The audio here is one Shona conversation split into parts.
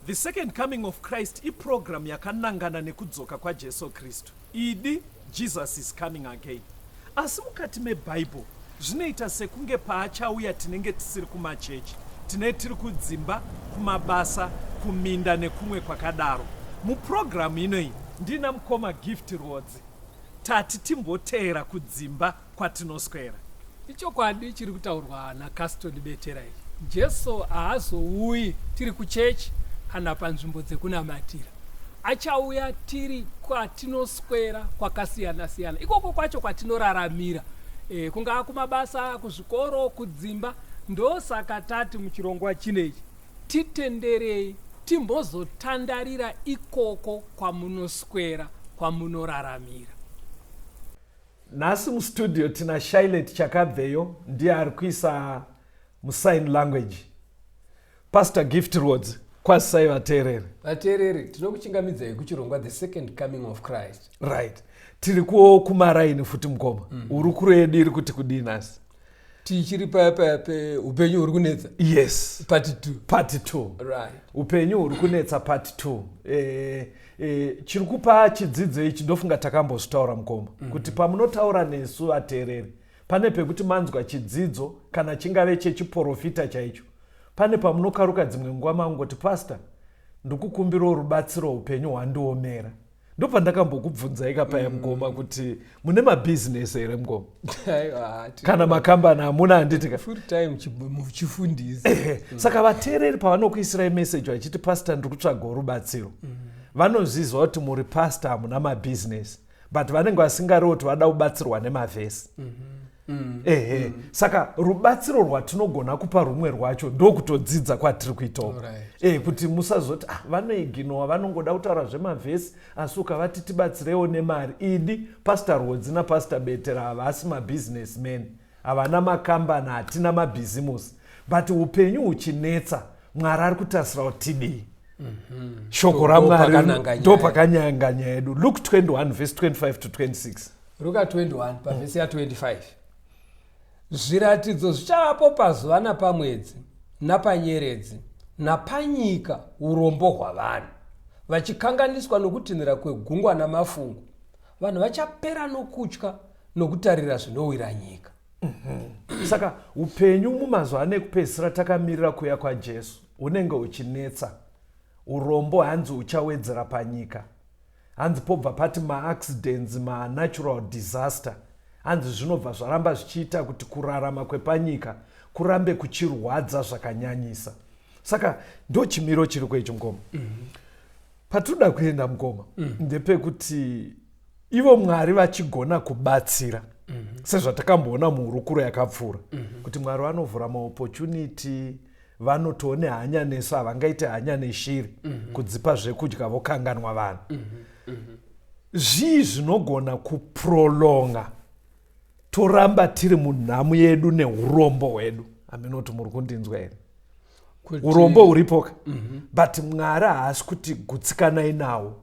The Second Coming of Christ iprogram yakanangana nekudzoka kwaJesu Kristu. Idi, Jesus is coming again. Asi mukati meBible zvinoita sekunge paachauya tinenge tisiri kumachechi, tine tiri kudzimba, kumabasa, kuminda nekumwe kwakadaro. Muprogram inoyi ndina mukoma Gift Rwodzi. Tati timboteera kudzimba kwatinoswera. Ichokwadi chiri kutaurwa naCaston Betera ichi. Jesu haazouyi tiri kuchechi kana panzvimbo dzekunamatira. Achauya tiri kwatinoswera kwakasiyana siyana, ikoko kwacho kwatinoraramira, kungaa kumabasa, kuzvikoro, kudzimba. Ndosaka tati muchirongwa chinechi titenderei timbozotandarira ikoko kwamunoswera, kwamunoraramira. Nhasi mustudio tina Shylet Chakabveyo, ndiye ari kuisa musign language. Pastor Gift Rhodes, kwazisai vateereri. Vateereri, tinokuchingamidzai kuchirongwa The Second Coming of Christ. Right. Tiri kumaraini futi mukoma. Hurukuro yedu iri kuti kudii nhasi? Tichiri paya paya peupenyu huri kunetsa. Yes. Part 2. Part 2. Right. Upenyu huri kunetsa part 2. Chiri kupa chidzidzo ichi ndofunga takambozvitaura mukoma. Kuti pamunotaura nesu vateereri, pane pekuti manzwa chidzidzo kana chingave chechiprofita chaicho. Pane pamunokaruka dzimwe nguva mangoti, Pastor, ndikukumbirawo rubatsiro, upenyu hwandiomera. Ndopandakambokubvunzai kapaya mukoma kuti mune mabhizinesi here mukoma? Aiwa, Kana makambani hamuna, handiti ka? Full time muchifundisi. Saka vateereri pavanokuisirai meseji vachiti, Pastor, ndiri kutsvagawo rubatsiro, vanozviziva kuti muri pastor, hamuna mabhizinesi, but vanenge vasingarevo kuti vada kubatsirwa nemavhesi. Ehe, saka rubatsiro rwatinogona kupa rumwe rwacho ndokutodzidza kwatiri kuitawo. Kuti musazoti, ah, vanoiginowa, vanongoda kutaura zvemavhesi, asi ukavati tibatsirewo nemari. Idi, Pastor Rwodzi naPastor Betera havasi mabusinessmen, havana makambani, hatina mabhizimusi, but upenyu huchinetsa, Mwari ari kutarisira kuti tidii. Shoko raMwari Ndo pakananga ndo pakanyanga nyaya yedu. Luke 21 verse 25 to 26. Ruka 21 pavhesi ya25: Zviratidzo zvichavapo pazuva napamwedzi napanyeredzi, napanyika urombo hwavanhu vachikanganiswa nokutinhira kwegungwa namafungu, vanhu vachapera nokutya nokutarira zvinowira nyika. Saka upenyu mumazuva ane kupedzisira takamirira kuuya kwaJesu hunenge huchinetsa. Urombo hanzi huchawedzera panyika. Hanzi pobva pati maaccidents, manatural disaster, hanzi zvinobva zvaramba zvichiita kuti kurarama kwepanyika kurambe kuchirwadza zvakanyanyisa. Saka ndo chimiro chiri kwecho mukoma. Patinoda kuenda mukoma ndepekuti ivo Mwari vachigona kubatsira, sezvatakamboona muhurukuro yakapfuura, kuti Mwari vanovhura maopportunity, vanotoone hanya nesu. Havangaite hanya neshiri kudzipa zvekudya vokanganwa vanhu. Zvii zvinogona kuprolonga toramba tiri munhamu yedu neurombo hwedu? Haminoti muri kundinzwa here? Urombo huripoka, but Mwari haasi kuti gutsikanai nawo,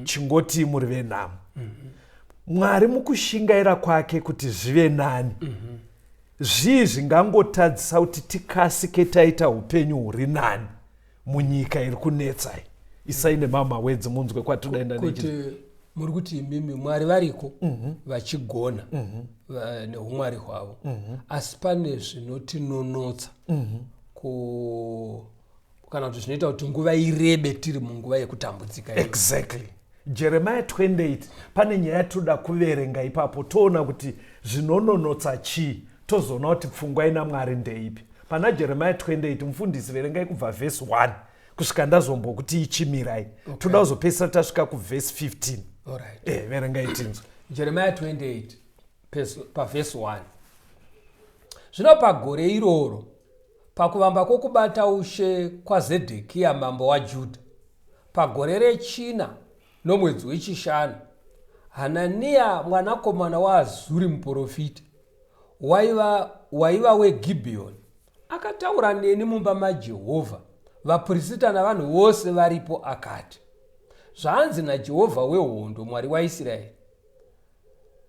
chingotii muri venhamo. Mwari mukushingaira kwake kuti zvive nani, zvii zvingangotadzisa kuti tikasike taita upenyu huri nani munyika iri kunetsai? Isai nemama wedzi munzwe kwatodaenda. Kuti muri kuti imimi Mwari variko vachigona neumwari hwavo, asi pane zvinotinonotsa ku kana kuti zvinoita kuti nguva irebe tiri munguva yekutambudzika iyi. Exactly. Jeremiah 28, pane nyaya yatoda kuverenga ipapo, toona kuti zvinononotsa chii, tozoona kuti pfungwa ina Mwari ndeipi. Pana Jeremiah 28, mufundisi, verengai kubva vhesi 1 kusvika ndazombokuti ichimirai. Toda kuzopedzisira tasvika kuvhesi 15. Verengai tinzwe. Jeremiah 28 pavhesi 1: Zvino pagore iroro, pakuvamba kwokubata ushe kwaZedhekiya mambo waJudha, pagore rechina nomwedzi wechishanu, Hananiya mwanakomana waAzuri muprofita waiva weGibhiyoni akataura neni mumba maJehovha, vaprista navanhu vose varipo, akati, Zvanzi naJehovha wehondo, Mwari waIsraeri,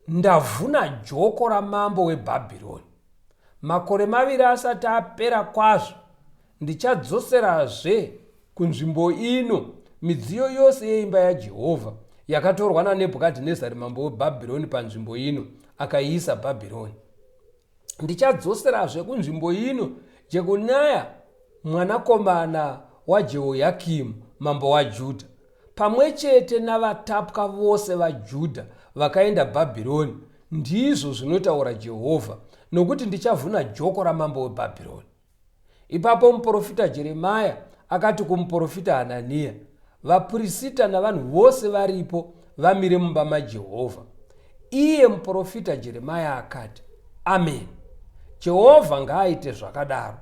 Ndavhuna joko ramambo weBhabhironi. Makore 2 asati apera kwazvo, ndichadzoserazve. Kunzvimbo ino midziyo yose yeimba yaJehovha yakatorwa naNebhukadhinezari mambo weBhabhironi panzvimbo ino akaiisa Bhabhironi. Ndichadzoserazve kunzvimbo ino Jekonaya mwanakomana waJehoyakimu mambo waJudha pamwe chete navatapwa vose vaJudha vakaenda Bhabhironi, ndizvo zvinotaura Jehovha, nokuti ndichavhuna joko ramambo weBhabhironi. Ipapo muprofita Jeremia akati kumuprofita Hanania, Vapurisita navanhu vose varipo vamire mumba maJehovha. Iye muprofita Jeremia akati, Ameni! Jehovha ngaaite zvakadaro!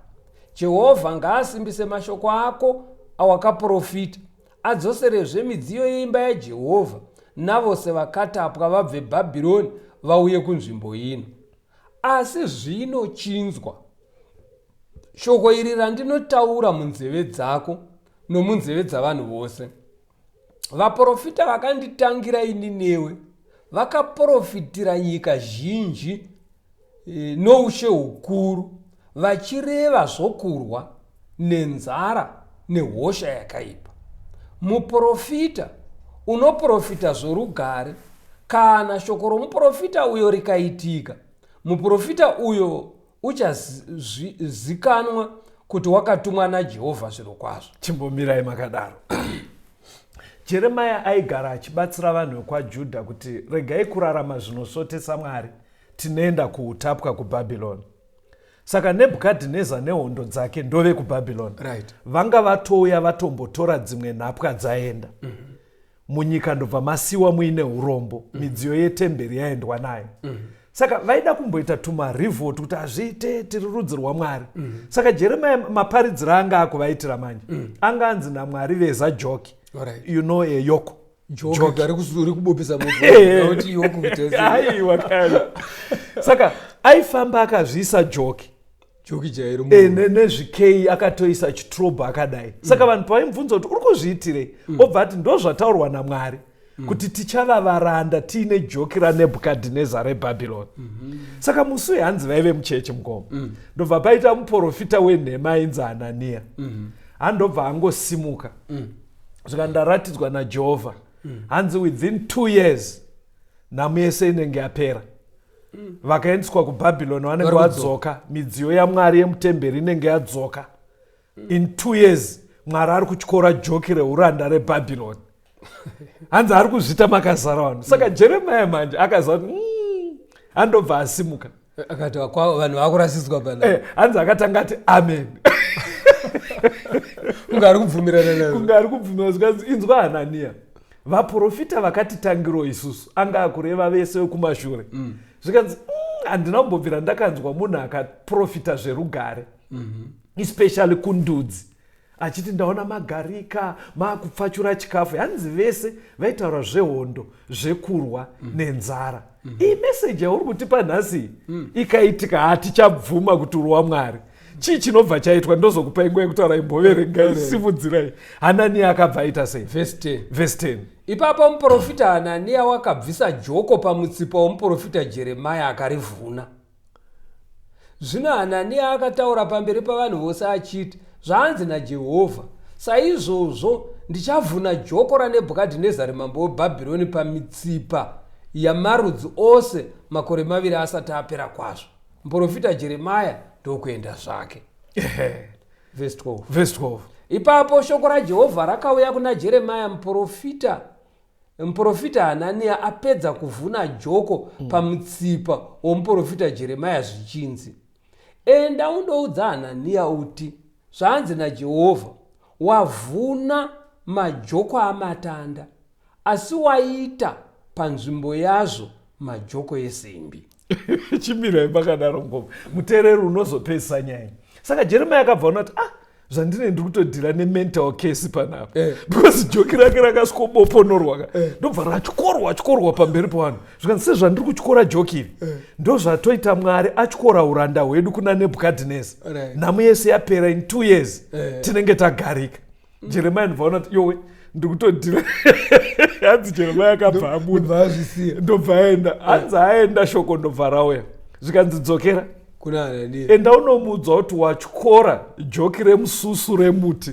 Jehovha ngaasimbise mashoko ako awakaprofita, adzoserezve midziyo yeimba yaJehovha navose vakatapwa vabve Bhabhironi vauye kunzvimbo ino. Asi zvino chinzwa shoko iri randinotaura munzeve dzako nomunzeve dzavanhu vose. Vaprofita vakanditangira ini newe vakaprofitira nyika zhinji e, noushe hukuru vachireva zvokurwa nenzara nehosha yakaipa. Muprofita unoprofita zvorugare kana shoko romuprofita uyo rikaitika, muprofita uyo uchazikanwa kuti wakatumwa naJehovha zvirokwazvo. Chimbomirai makadaro. Jeremia aigara achibatsira vanhu vekwaJudha kuti regai kurarama zvinosvotesa Mwari, tinoenda kuutapwa kuBhabhironi. Saka Nebhukadhineza nehondo dzake ndove kuBhabhironi. Right. Vanga vatouya vatombotora dzimwe nhapwa dzaenda. Mm -hmm. Munyika ndobva masiwa muine urombo. Mm -hmm. Midziyo yetemberi yaendwa nayo. Mm -hmm. Saka vaida kumboita tumarevolt kuti hazviite, tiri rudzi rwaMwari. Mm -hmm. Saka Jeremia maparidziro anga akuvaitira manje. Mm -hmm. Anga anzi naMwari veza joki. Right. You know a yoke. Joki rikubopisa aiwa kana. Saka aifamba akazviisa joki. Joki chairo. E, nezvikei akatoisa chitrobo akadai. Saka vanhu pavaimubvunza kuti uri kuzviitirei? Obva ati ndozvataurwa naMwari. Kuti tichava varanda tiine joki raNebhukadhineza reBhabhironi. Saka musi uyu hanzi vaive muchechi mukoma. Ndobva paita muprofita wenhema ainzi Hanania. Handobva angosimuka. Zvika ndaratidzwa naJehovha. Hanzi within 2 years nhamo yese inenge yapera. Vakaendeswa kuBhabhironi vanenge vadzoka, midziyo yaMwari yemutemberi inenge yadzoka. In 2 years Mwari ari kutyora joki reuranda reBhabhironi. Hanzi ari kuzviita makazara vanhu. Saka Jeremia manje akaziva kuti andobva asimuka. Akati vanhu vakurasiswa pana. Hanzi akatanga ati amen. Kunge ari kubvumirana nazvo. Kunge ari kubvumirana zvikanzi inzwa Hanania. Vaprofita vakatitangiro isusu anga akureva vese vekumashure. Zvikanzi handina kumbobvira ndakanzwa munhu akaprofita zverugare. Especially kundudzi. Achiti ndaona magarika maakupfachura chikafu. Hanzi vese vaitaura zvehondo, zvekurwa nenzara. Iyi message yauri kutipa nhasi ikaitika hatichabvuma kuti uri waMwari. Chii chinobva chaitwa? Ndozokupai nguva yekutaura, imboverengai, simudzirai. Hanania akabva aita sei? Verse 10. Verse 10. Ipapo muprofita Hanania wakabvisa joko pamutsipa womuprofita Jeremia akarivhuna. Zvino Hanania akataura pamberi pavanhu vose achiti, zvanzi naJehovha, saizvozvo ndichavhuna joko raNebhukadhinezari mambo weBhabhironi pamitsipa yamarudzi ose makore maviri asati apera kwazvo. Muprofita Jeremia ndokuenda zvake. Verse 12. Verse 12. Ipapo shoko raJehovha rakauya kuna Jeremia muprofita Hanania apedza kuvhuna joko pamutsipa womuprofita Jeremia zvichinzi, enda undoudza Hanania uti, zvanzi naJehovha, wavhuna majoko amatanda, asi waita panzvimbo yazvo majoko esimbi. Chimirai makadaro ngoma. Muteereri unozopedzisa nyaya. Saka Jeremia akabva ona kuti zvandine ndiri kutodhira nemental case panapa. Because joki rake rakasikoboponorwa ka. Ndobva ratyorwa tyorwa pamberi pevanhu. Zvikanzi sezvandiri kutyora joki iri, ndozvatoita Mwari atyora uranda hwedu kuna Nebhukadhineza. Nhamo yese yapera in 2 years. Tinenge tagarika. Jeremia ndobva ona kuti yowe ndiri kutodhira. Hanzi Jeremia akabva abuda. Ndobva aenda. Hanzi aenda shoko ndobva rauya. Zvikanzi dzokera. Kuna Hanania. Enda unomuudza kuti watyora joki remususu remuti.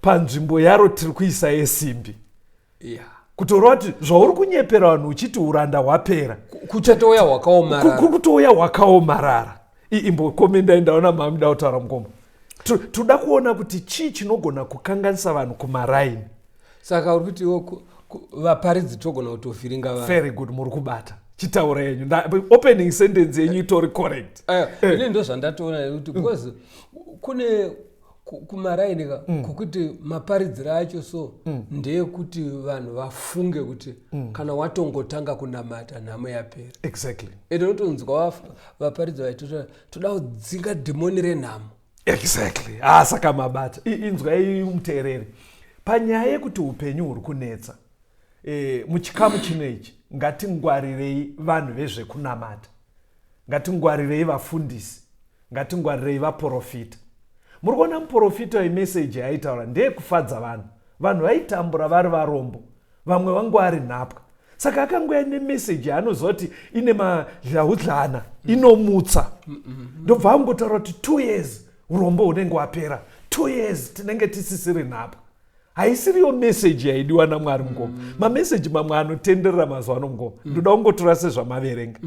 Panzvimbo yaro tiri kuisa yesimbi. Yeah. Kutoreva kuti zvauri kunyepera vanhu uchiti uranda hwapera, Kuchatouya hwakaomarara. Kuri kutouya hwakaomarara. Imbokomendai, ndaona mamuda kutaura mukoma. Toda kuona kuti chii chinogona kukanganisa vanhu kumaraini. Saka uri kuti iwo vaparidzi togona kutovhiringa vanhu. Very good, muri kubata. Chitaura yenyu. Opening sentence yenyu itori correct. Ini ndo zvandatoona nekuti because kune kumaraini ka kokuti maparidziro acho so ndeyekuti vanhu vafunge kuti kana watongotanga kunamata nhamo yapera. Ende unotonzwa vaparidzi vaitota toda kudzinga dhimoni renhamo. Exactly. Saka mabata. Inzwai muteereri. Panyaya yekuti upenyu huri kunetsa, muchikamu chino ichi ngatingwarirei vanhu vezvekunamata, ngatingwarirei vafundisi, ngatingwarirei vaprofita. Muri kuona muprofita wemeseji yaaitaura ndeyekufadza vanhu. Vanhu vaitambura vari varombo, vamwe vangu vari nhapwa. Saka akangoya nemeseji yaanoziva kuti ine madlaudlana, inomutsa. Ndobva angotaura kuti 2 years urombo hunenge hwapera, 2 years tinenge tisisiri nhapwa. Haisiriyo meseji yaidiwa naMwari mukoma. Mameseji mamwe anotenderera mazuva ano mukoma. Ndoda kungotora sezvamaverenga.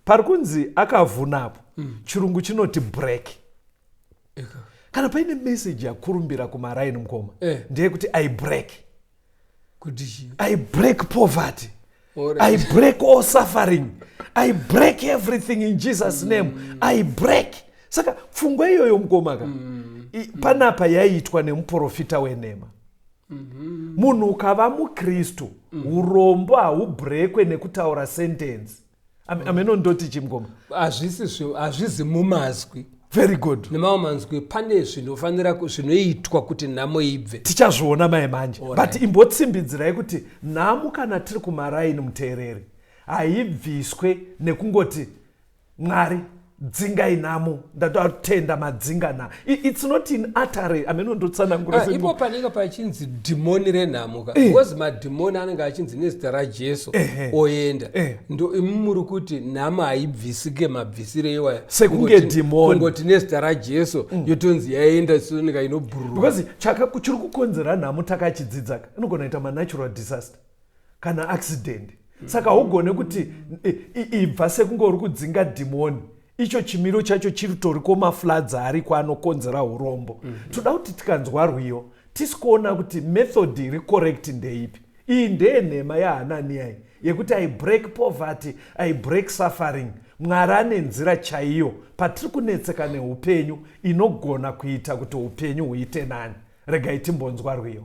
Pari kunzi akavhunapo, chirungu chinoti break. Kana paine meseji yakurumbira kumaraini mukoma, ndeyekuti I break. Kuti chii? I break poverty. I break all suffering. I break everything in Jesus name. I break. Saka pfungwa iyoyo mukoma ka, panapa yaiitwa nemuprofita wenhema. Munhu ukava muKristu, urombo haubrekwe nekutaura sentence. Ameno ndoti chii mukoma? Hazvisi mumazwi. Very good. Nemamwe manzwi pane zvinofanira zvinoitwa kuti nhamo ibve. Tichazviona mai manje. But imbotsimbidzirai kuti nhamo kana tiri kumaraini muteereri haibviswe nekungoti Mwari dzingai nhamo, ndatotenda madzinga na. It's not in uttery. Ameno ndotsanangura semunhu. Ipo panenge pachinzi dhimoni renhamo ka. Because madhimoni anenge achinzi nezita raJesu oenda. Ndo imi muri kuti nhamo haibvisike mabvisire iwaya. Sekunge dhimoni. Kungoti nezita raJesu yotonzi yaenda sonika inobhururuka. Because chiri kukonzera nhamo takachidzidza ka. Inogona kuita ma natural disaster kana accident. Saka haugone kuti ibva sekunge uri kudzinga dhimoni. Icho chimiro chacho chiri toriko mafloods ariko anokonzera urombo. Toda kuti tikanzwa rwiyo tisi kuona kuti method iri correct ndeipi. Iyi ndeyenhema yaHanania iyi yekuti I break poverty, I break suffering. Mwari ane nzira chaiyo patiri kunetseka neupenyu inogona kuita kuti upenyu huite nani. Regai timbonzwa rwiyo.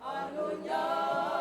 Anonya.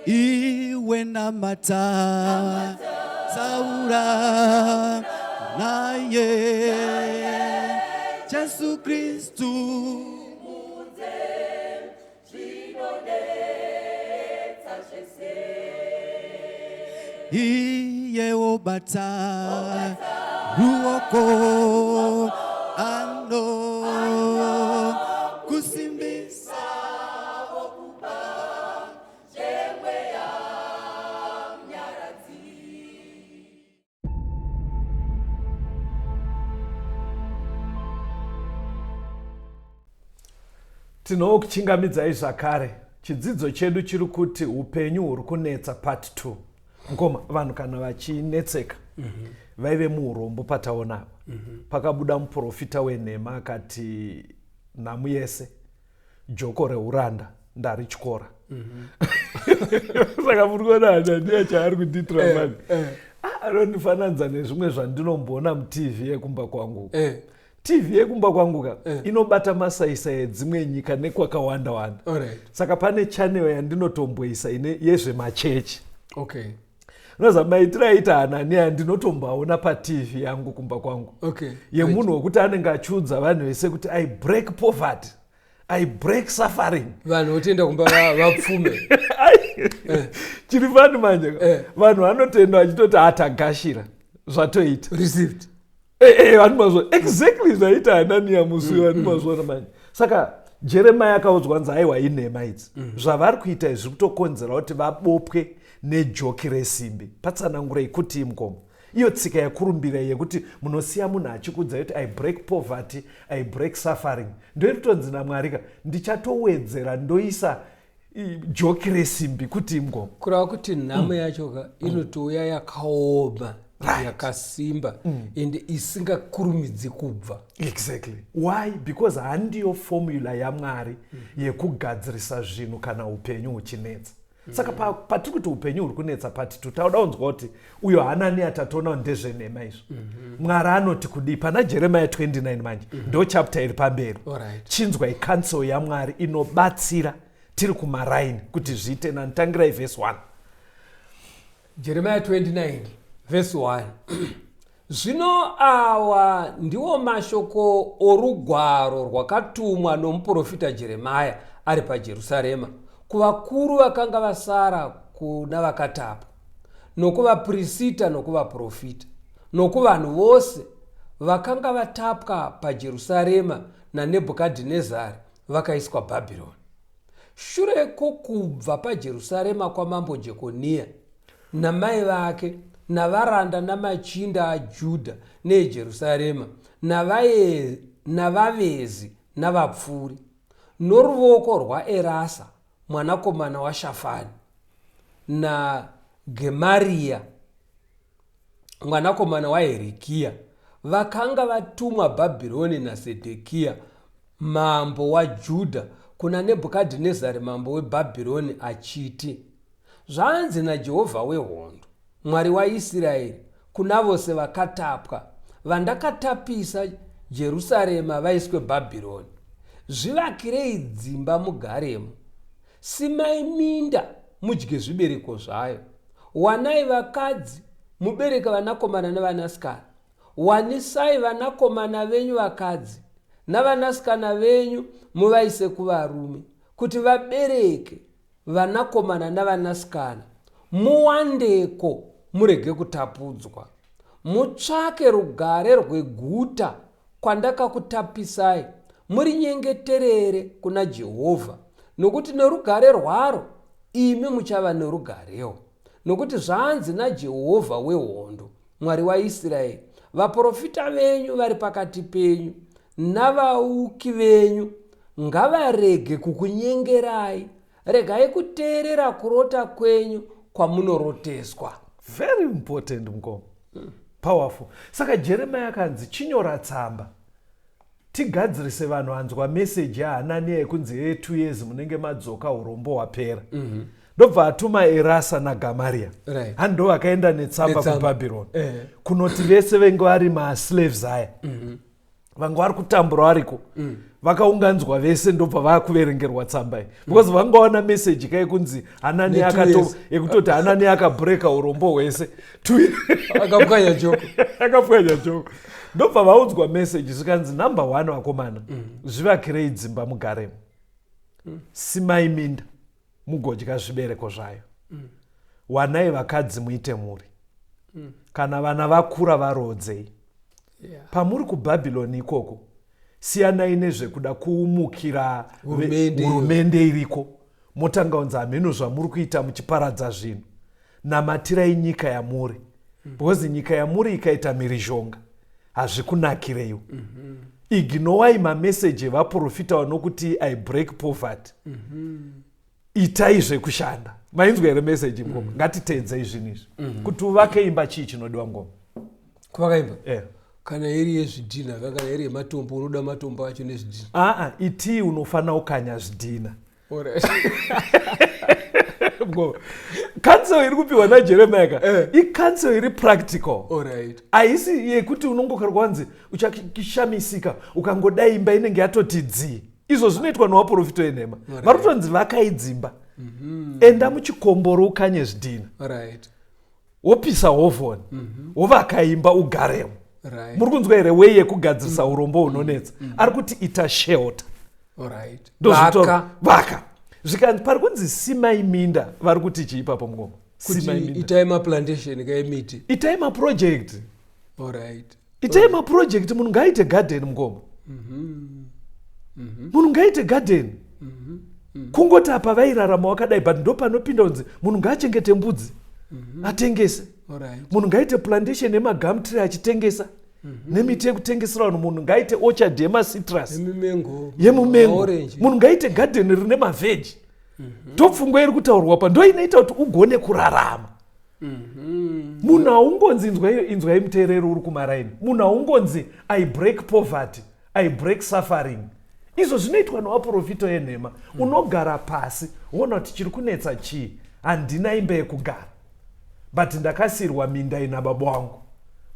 Iwe namata, taura naye Jesu Kristu. Iye obata ruoko ano kusimbisa. Tinokuchingamidzai zvakare. Chidzidzo chedu chiri kuti upenyu huri kunetsa part 2. Mukoma, vanhu kana vachinetseka vaive muurombo pataona apa. Pakabuda muprofita wenhema akati nhamu yese joko reuranda ndarityora. Saka muri kuona Hananiya chaari kundiitira mani. Anondifananidza nezvimwe zvandinomboona muTV yekumba kwangu. TV yekumba kwangu ka inobata masaisai edzimwe nyika nekwakawanda wanda. Saka pane channel yandinotomboisa ine yezvemachechi. Unoziva maitiro aita Hananiya ndinotomboaona paTV yangu kumba kwangu. Yemunhu wekuti anenge achiudza vanhu vese kuti I break poverty, I break suffering. Vanhu votoenda kumba vapfume. Chiri fani manje. Vanhu vanotenda vachitoti atagashira zvatoita. Received. Vanhu mazvo exactly zvaita Hananiya musi vanhu mazvona manje. Saka Jeremiah akaudzwa nzi aiwa inhema idzi. Zvavari kuita izvi kutokonzera kuti vabopwe nejoki resimbi. Patsanangurei kuti mukoma. Iyo tsika yakurumbira yekuti munosiya munhu achikuudzai kuti I break poverty, I break suffering. Ndoiri kutonzi naMwari ka ndichatowedzera ndoisa joki resimbi kuti mukoma. Kureva kuti nhamo yacho ka inotouya yakaoma, yakasimba, ende isingakurumidzi kubva. Exactly. Why? Because handiyo formula yaMwari yekugadzirisa zvinhu kana upenyu huchinetsa. Saka patiri kuti upenyu huri kunetsa pati tu tauda kunzwa kuti uyo Hananiya tatoona ndezvenhema izvo. Mwari anoti kudii pana Jeremiah 29 manje ndo chapter iri pamberi. Chinzwai counsel yaMwari inobatsira tiri kumaraini kuti zviite nani. Tangirai verse 1. Jeremiah 29 verse 1. Zvino awa ndiwo mashoko orugwaro rwakatumwa nomuprofita Jeremiah ari paJerusarema kuvakuru vakanga vasara kuna vakatapwa, nokuvaprista nokuvaprofita, nokuvanhu vose vakanga vatapwa paJerusarema naNebhukadhinezari vakaiswa Bhabhironi. Shure kwokubva paJerusarema kwamambo Jekonia namai vake navaranda namachinda aJudha neeJerusarema navavezi navapfuri, noruvoko rwaErasa mwanakomana waShafani naGemaria mwanakomana waHerikia vakanga vatumwa Bhabhironi naSedhekia mambo waJudha kuna Nebhukadhinezari mambo weBhabhironi achiti, Zvanzi naJehovha wehondo, Mwari waIsraeri, kuna vose vakatapwa, vandakatapisa Jerusarema vaiswe Bhabhironi, Zvivakirei dzimba mugaremo, simai minda mudye zvibereko zvayo, wanai vakadzi mubereke vanakomana nevanasikana, wanisai vanakomana venyu vakadzi navanasikana venyu muvaise kuvarume, kuti vabereke vanakomana navanasikana, muwandeko murege kutapudzwa. Mutsvake rugare rweguta kwandakakutapisai, murinyengeterere kuna Jehovha, nokuti nerugare rwaro imi muchava nerugarewo. Nokuti zvanzi naJehovha wehondo, Mwari waIsraeri, vaprofita venyu vari pakati penyu navauki venyu ngavarege kukunyengerai, regai kuteerera kurota kwenyu kwamunoroteswa. Very important mukoma. Powerful. Saka Jeremiah akanzi chinyora tsamba tigadzirise vanhu anzwa meseji yaHananiya yekunzi ye 2 years munenge madzoka urombo hwapera. Ndobva atuma Erasa naGamaria. Handi vakaenda netsamba kuBhabhironi. Kunoti vese venge vari maslaves aya. Vanga vari kutambura variko, vakaunganzwa vese, ndobva vakuverengerwa tsamba iyi, because vangawana meseji ka yekunzi Hanani Ne two years. Yekutoti Hanani akabreaka urombo hwese. Akapwanya joko. Akapwanya joko. Ndobva vaudzwa meseji, zvikanzi, "Number one, vakomana, zvivakirei dzimba mugaremo, simai minda mugodya zvibereko zvayo, wanai vakadzi muite mhuri, kana vana vakura varoodzei. Pamuri kuBhabhironi ikoko, siyanai nezvekuda kuumukira hurumende. Hurumende iriko. Motanga kunzi hameno zvamuri kuita muchiparadza zvinhu. Namatirai nyika yamuri, because nyika yamuri ikaita mhirizhonga hazvikunakireiwo. Ignorai mameseji evaprofita vanokuti 'I break poverty.' Itai zvekushanda." Mainzwa here meseji, ngoma? Ngatiteedzei zvinhu izvi. Kuti uvake imba, chii chinodiwa, ngoma? Kuvaka imba? Eh. Kana iri yezvidhina ka, kana iri yematombo, unoda matombo acho nezvidhina. Aa, itii unofanira kukanya zvidhina. Ngoma, counsel iri kupiwa naJeremia ka, icounsel iri practical. Haisi yekuti unongokara kwanzi uchashamisika ukangodai imba inenge yatoti dzii. Izvo zvinoitwa nevaprofita enhema. Vari kutonzi vakai dzimba, enda muchikomboro ukanye zvidhina, wopisa hovhoni, wovaka imba ugaremo. Muri kunzwa here way yekugadzirisa urombo hunonetsa? Ari kuti ita shelter. Ndozvitora. Vaka. Vaka. Zvikanzi pari kunzi simai minda, vari kuti chii ipapo, mungoma? Kuti Simai minda. Itai maplantation kaemiti. Itai maproject. Itai maproject. Munhu ngaaite garden, mukoma. Munhu ngaaite garden. Kungoti apa vairarama wakadai, but ndo panopinda kunzi munhu ngaachengete mbudzi atengese. Munhu ngaaite plantation yemagumtree achitengesa, nemiti yekutengesera vanhu. Munhu ngaaite orchard yemacitrus, yemimengo, yemumengo. Maorange. Munhu ngaite gadheni rine mavheji. Ndopfungwa iri kutaurwa pa, ndo inoita kuti ugone kurarama. Munhu haungonzi, inzwai, inzwai muteereri uri kumaraini, munhu haungonzi 'I break poverty, I break suffering.' Izvo zvinoitwa nevaprofita enhema. Unogara pasi woona kuti chiri kunetsa chii. Handina imba yekugara, but ndakasiyirwa minda ina baba wangu.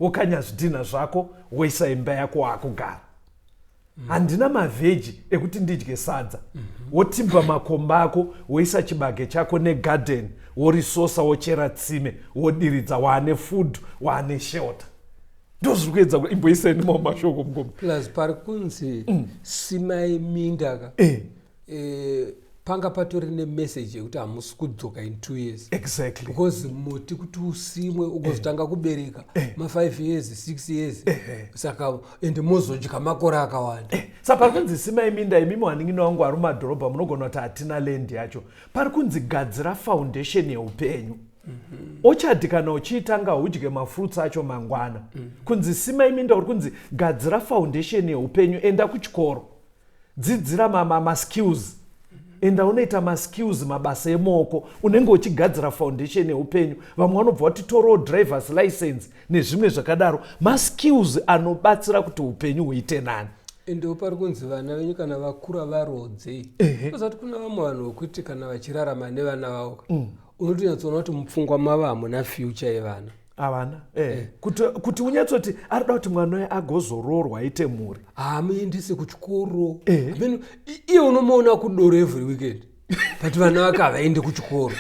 Wokanya zvidhina zvako, woisa imba yako, waakugara. Handina mavheji ekuti ndidye sadza. Wotimba makomba ako, woisa chibage chako negadheni, worisosa, wochera tsime, wodiridza, waane food, waane shelter. Ndo zviri kuedza imboiseni mamo mashoko, mukoma. Plus pari kunzi simai minda ka, panga patori nemeseji yekuti hamusi kudzoka in 2 years. Because muti kuti usimwe ugozotanga kubereka, ma5 years, 6 years. Saka ende mozodya makore akawanda. Saka pari kunzi simai minda, imimi wanin'ina wangu ari mumadhorobha munogona kuti hatina land yacho. Pari kunzi gadzira foundation yeupenyu. Orchard kana uchiitanga, udye mafruits acho mangwana. Kunzi simai minda, uri kunzi gadzira foundation yeupenyu. Enda kuchikoro, dzidzira maskills, enda unoita maskills, mabasa emaoko. Unenge uchigadzira foundation yeupenyu. Vamwe vanobva vati torawo drivers license nezvimwe zvakadaro, maskills anobatsira kuti upenyu huite nani. Endewo pari kunzi vana venyu kana vakura varodzei. Kozati kuna vamwe vanhu vekuti kana vachirarama nevana vavo ka, unotonyatsoona kuti mupfungwa mavo hamuna future yevana. Havana, eh. Kuti unyatsoti arida kuti mwana uyu agozoroorwa, aite mhuri. Haamuendese kuchikoro. Hameno, iye unomuona kudoro every weekend, but vana vake havaendi kuchikoro.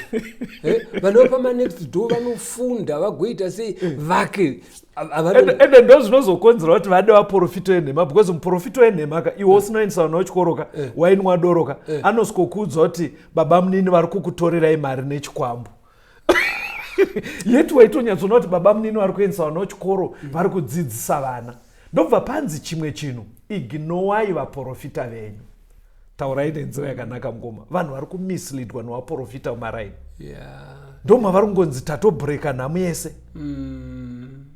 Vana vepamanext door vanofunda, vagoita sei, vake Ende ndo zvinozokonzera kuti vade vaprofita enhema, because muprofita wenhema ka, iwe usinoendesa vana kuchikoro ka, wainwa doro ka, anosikokuudza kuti baba munini vari kukutorerai mari nechikwambo. Yeti waitonyatsoona kuti baba munini vari kuendesa vana kuchikoro, vari kudzidzisa vana. Ndobva panzi chimwe chinhu, ignorai vaprofita venyu. Taurai nenzira yakanaka, mukoma. Vanhu vari kumisleadwa nevaprofita mumaraini. Ndo mavari kungonzi tatobreaka nhamu yese.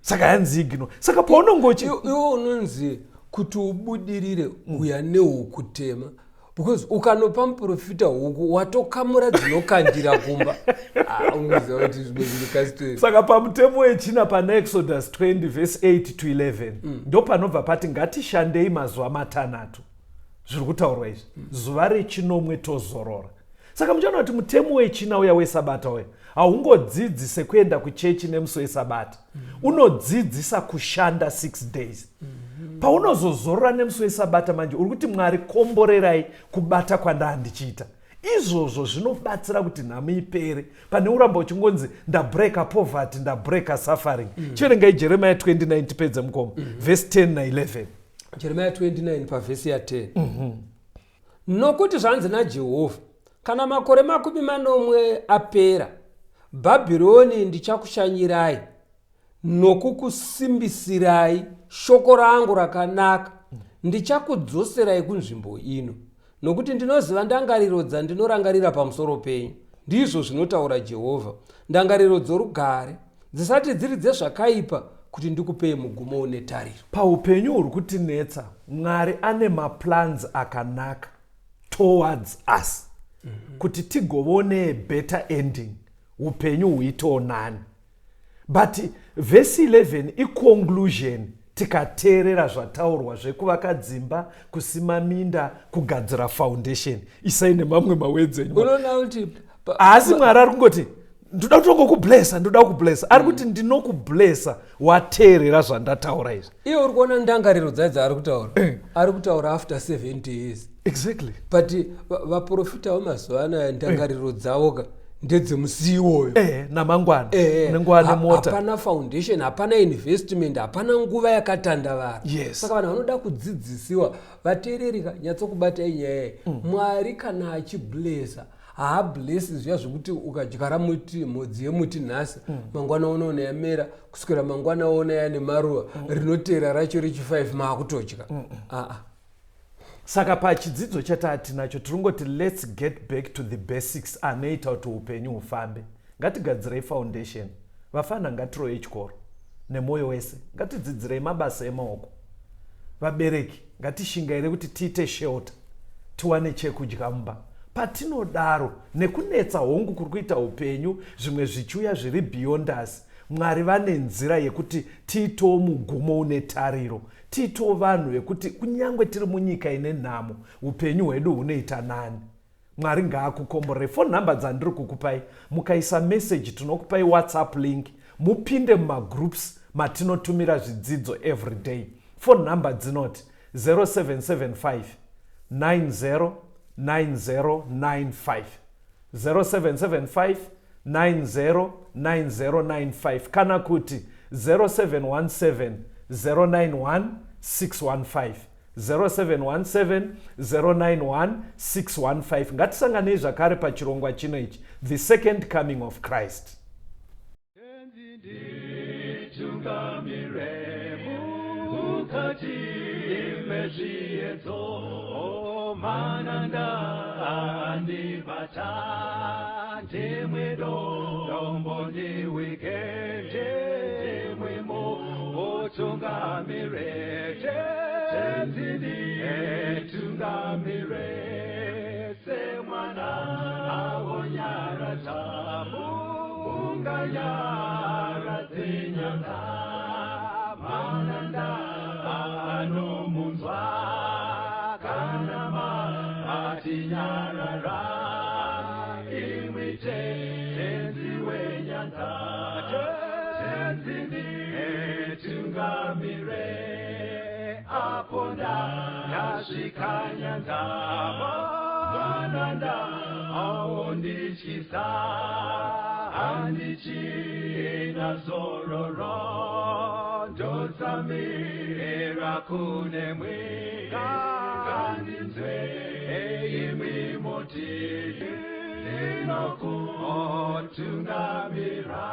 Saka yanzi ignore. Saka paunonge uchi Iwe unonzi kuti ubudirire, uya nehuku tema, because ukanopa muprofita huku, watokamura dzinokandira kumba. Ah, unoziva kuti zvimwe zvinhu kastori. Saka pamutemo wechina pana Exodus 20 verse 8 to 11, ndo panobva pati ngatishandei mazuva 6. Zviri kutaurwa izvi, zuva rechinomwe tozorora. Saka muchaona kuti mutemo wechina uya wesabata uya haungodzidzise kuenda kuchechi nemusi wesabata, unodzidzisa kushanda 6 days. Paunozozorora nemusi wesabata manje uri kuti Mwari komborerai kubata kwandaa ndichiita. Izvozvo zvinobatsira kuti nhamo ipere pane uramba uchingonzi ndabreka poverty, ndabreka suffering. Chiverengai Jeremiah 29 tipedze, mukoma, verse 10 na11. Jeremiah 29 pavhesi ya10: "Nokuti zvanzi naJehovha, kana makore 70 apera, Bhabhironi ndichakushanyirai nokukusimbisirai shoko rangu rakanaka, ndichakudzoserai kunzvimbo ino, nokuti ndinoziva ndangariro dzandinorangarira pamusoro penyu, ndizvo zvinotaura Jehovha, ndangariro dzorugare, dzisati dziri dzezvakaipa, kuti ndikupei mugumo une tariro." Paupenyu huri kutinetsa, Mwari ane maplans akanaka towards us kuti tigovone better ending, upenyu huitewo nani. But vhesi 11 iconclusion. Tikateerera zvataurwa zvekuvaka dzimba, kusima minda, kugadzira foundation, isai nemamwe mawords enyu. Unoona kuti Haasi Mwari ari kungoti ndoda kutongokublesa, ndoda kublesa. Ari kuti ndinokublesa wateerera zvandataura izvi. Iye uri kuona ndangariro dzacho dzaari kutaura, ari kutaura after 70 years. But vaprofita vamazuva anaya, ndangariro dzavo ka ndedzemusi iwoyo. Namangwana unenge wane mota. Hapana foundation, hapana investment, hapana nguva yakatandavara. Saka vanhu vanoda kudzidzisiwa. Vateererika, nyatsokubatai nyaya iyi. Mwari kana achiblesa, haablesi zviya zvekuti ukadyara muti, mhodzi yemuti nhasi, mangwana unoona yamera, kuswera mangwana uona yane maruva, rinotera racho rechi5 maakutodya. Aa. Saka pachidzidzo chatatinacho tiri ngoti let's get back to the basics anoita kuti upenyu hufambe. Ngatigadzirei foundation. Vafana, ngatiroye chikoro nemwoyo wese, ngatidzidzirei mabasa emaoko. Vabereki, ngatishingaire kuti tiite shelter, tiwane chekudya mumba. Patinodaro, nekunetsa hongu kuri kuita upenyu, zvimwe zvichiuya zviri beyond us, Mwari vane nzira yekuti tiitewo mugumo une tariro, tiitewo vanhu vekuti kunyange tiri munyika ine nhamo, upenyu hwedu hunoita nani. Mwari ngaakukomborere. Phone nhamba dzandiri kukupai, mukaisa meseji tinokupai WhatsApp link, mupinde mumagroups matinotumira zvidzidzo every day. Phone nhamba dzinoti 0775 90 9095, 0775 909095, kana kuti 0717 091 615, 0717 091 615. Ngatisanganei zvakare pachirongwa chino ichi, The Second Coming of Christ. Tungamire mukati mezviedzo, mananda andibata, ndimwe dombo ndiwike, ndimwe mutungamire, Tenzi nditungamire, semwana awonyaradza unganyaradze nyanga, mananda anomunzwa kana matinyarara, imwi Tenzi wenyanza, Tenzi nditungamire, apo ndasvika nyanza, mananda aondityisa, handichina zororo, ndotsamira kune mwi, ngandinzwe imwi moti ndinokutungamira.